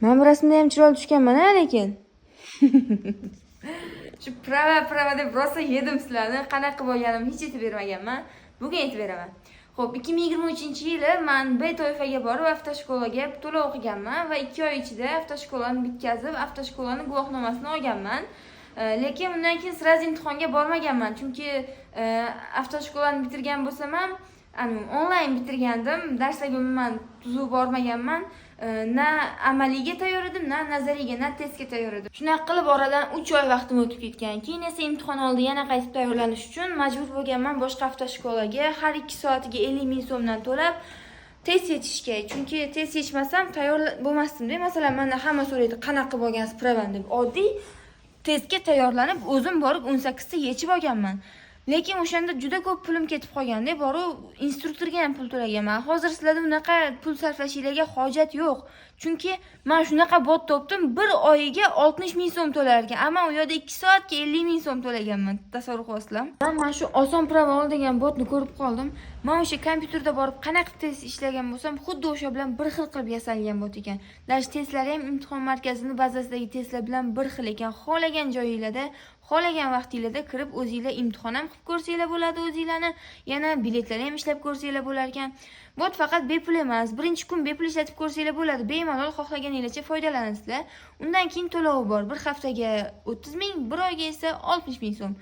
Man bu rasmda ham chiroyli tushganman, a, lekin. Shu права, права deb rosa yedim sizlarni. Qanaqa qilib olganimni hech aytib bermaganman. Bugun aytib beraman. Xo'p, 2023-yili man B toifaga borib автошкола ga to'lov o'qiganman va 2 oy ichida автошкола ni bitkazib, автошкола ni guvohnomasini olganman. Lekin undan keyin сразу imtihonga bormaganman, chunki автошкола ni bitirgan bo'lsam ham, onlayn bitirgandim, darslarga umuman tuzuk bormaganman. Na amaliyga tayyor edim, na nazariyga, na testga tayyor edim. Shunaqa qilib oradan 3 oy vaqtim o'tib ketgan. Keyin esa imtihon oldi yana qaytib tayyorlanish uchun majbur bo'lganman boshqa автошкола ga har 2 soatiga 50 ming so'mdan to'lab test yechishga, chunki test yechmasam tayyor bo'lmasdim-da. Masalan, mandan hamma so'raydi, qanaqa qilib olgansiz права ni deb. Oddiy testga tayyorlanib, o'zim borib 18 ta yechib olganman. Lekin o'shanda juda ko'p pulim ketib qolganda, borib instruktorga ham pul to'laganman. Hozir sizlarda unaqa pul sarflashinglarga hojat yo'q. Chunki man shunaqa bot topdim, bir oyiga 60 ming so'm to'lar ekan. Ammo u yerda 2 soatga 50 ming so'm to'laganman. Tasavvur qilyapsizlarmi? Man mana shu "Oson права ol" degan botni ko'rib qoldim. Man o'sha kompyuterda borib qanaqa test ishlagan bo'lsam, xuddi o'sha bilan bir xil qilib yasalgan bot ekan. Даже testlari ham imtihon markazini bazasidagi testlar bilan bir xil ekan. Xohlagan joyinglarda, xohlagan vaqtinglarda kirib o'zinglar imtihon ham qilib ko'rsanglar bo'ladi o'zinglarni, yana biletlarni ham ishlab ko'rsanglar bo'lar ekan. Bot faqat bepul emas, birinchi kun bepul ishlatib ko'rsanglar bo'ladi. Bemalol xohlaganinglarcha foydalanasizlar. Undan keyin to'lovi bor. Bir haftaga 30 ming, bir oyga esa 60 ming so'm.